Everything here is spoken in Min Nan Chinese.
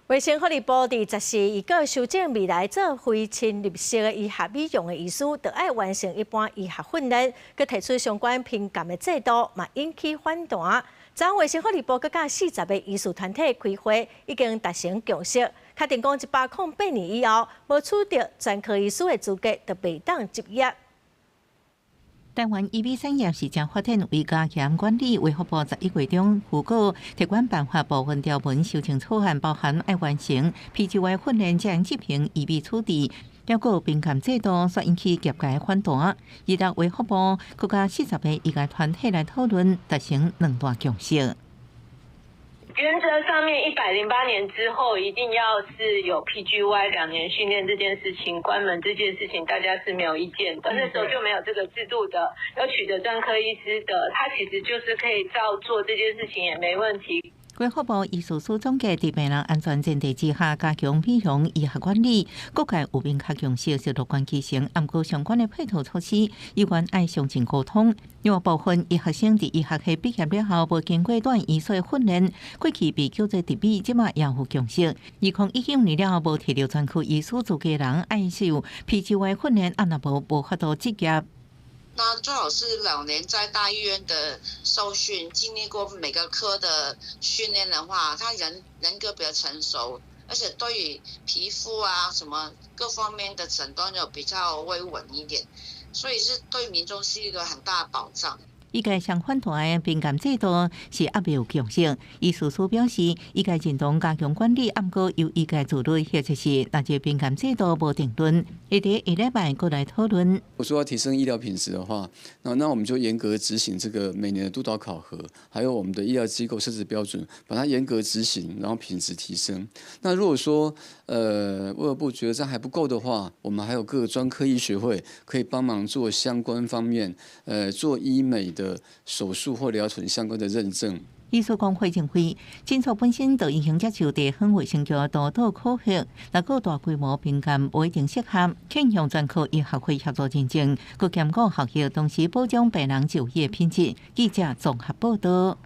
衛生福利部佇14預告修正未來做非侵入式的醫學美容的醫師，著愛完成一般醫學訓練，閣提出相關評鑑的制度，嘛引起反彈。昨昏衛生福利部閣佮40個醫師團體開會，已經達成共識，確定講108年以後，無取得專科醫師的資格，就袂當執業。台灣醫美產業是正發展，為加強管理，衛福部11月中訃告特管辦法部分條文修正草案，包含愛完成 PGY 訓練才能執行醫美處置，抑閣評鑑制度，煞引起業界反彈。26衛福部閣佮40個醫界團體來討論，達成兩大共識。原則上面，108年之後一定要是有 PGY 2年訓練這件事情，關門這件事情，大家是沒有意見的。那時候就沒有這個制度的，要取得專科醫師的，他其實就是可以照做這件事情，也沒問題。衛福部醫事司總結，佇病人安全前提之下，加強美容醫學管理，各界有明確共識，是樂觀其成。毋過相關的配套措施，猶原愛詳盡溝通。因為部分醫學生佇醫學系畢業了後，無經過住院醫師的訓練，過去被叫做醫美，這馬也有共識。2019年了後，無提著專科醫師資格人，愛受 PGY 訓練，啊若無無法度執業。那最好是2年在大醫院的受訓，經歷過每個科的訓練的話，他人格比較成熟，而且對於皮膚啊什麼各方面的診斷就比較會穩一點，所以是對民眾是一個很大的保障。醫界上反彈的評鑑制度是猶未有共識。醫事司表示，醫界認同加強管理，毋過由醫界自律，或者是若這評鑑制度無定論，會佇下禮拜閣來討論。我說要提升醫療品質的話，那我們就嚴格執行這個每年的督導考核，還有我們的醫療機構設置標準，把它嚴格執行，然後品質提升。那如果說衛福部覺得這樣還不夠的話，我們還有各個專科醫學會可以幫忙做相關方面，做醫美的手術或療程相關的認證。醫師公會認為，診所本身就已經接受地方衛生局督導考核，若閣大規模評鑑無一定適合，傾向專科醫學會協助認證，閣兼顧效益，同時保障病人就醫的品質。記者綜合報道。